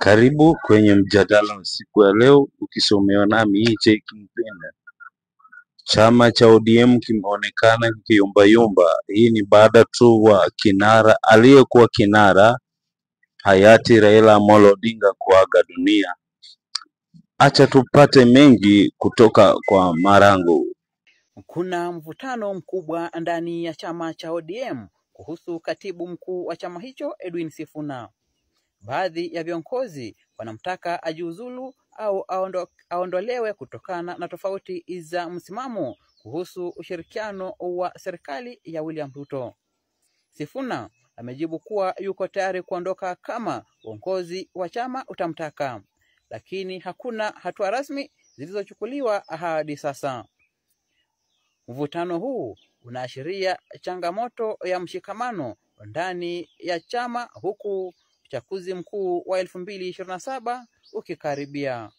Karibu kwenye mjadala wa siku ya leo ukisomewa nami Jake Mpenda. Chama cha ODM kimeonekana kikiyumbayumba. Hii ni baada tu wa kinara aliyekuwa kinara hayati Raila Amolo Odinga kuaga dunia. Acha tupate mengi kutoka kwa Marangu. Kuna mvutano mkubwa ndani ya chama cha ODM kuhusu katibu mkuu wa chama hicho Edwin Sifuna. Baadhi ya viongozi wanamtaka ajiuzulu au aondolewe kutokana na tofauti za msimamo kuhusu ushirikiano wa serikali ya William Ruto. Sifuna amejibu kuwa yuko tayari kuondoka kama uongozi wa chama utamtaka, lakini hakuna hatua rasmi zilizochukuliwa hadi sasa. Mvutano huu unaashiria changamoto ya mshikamano ndani ya chama huku uchaguzi mkuu wa 2027 ukikaribia.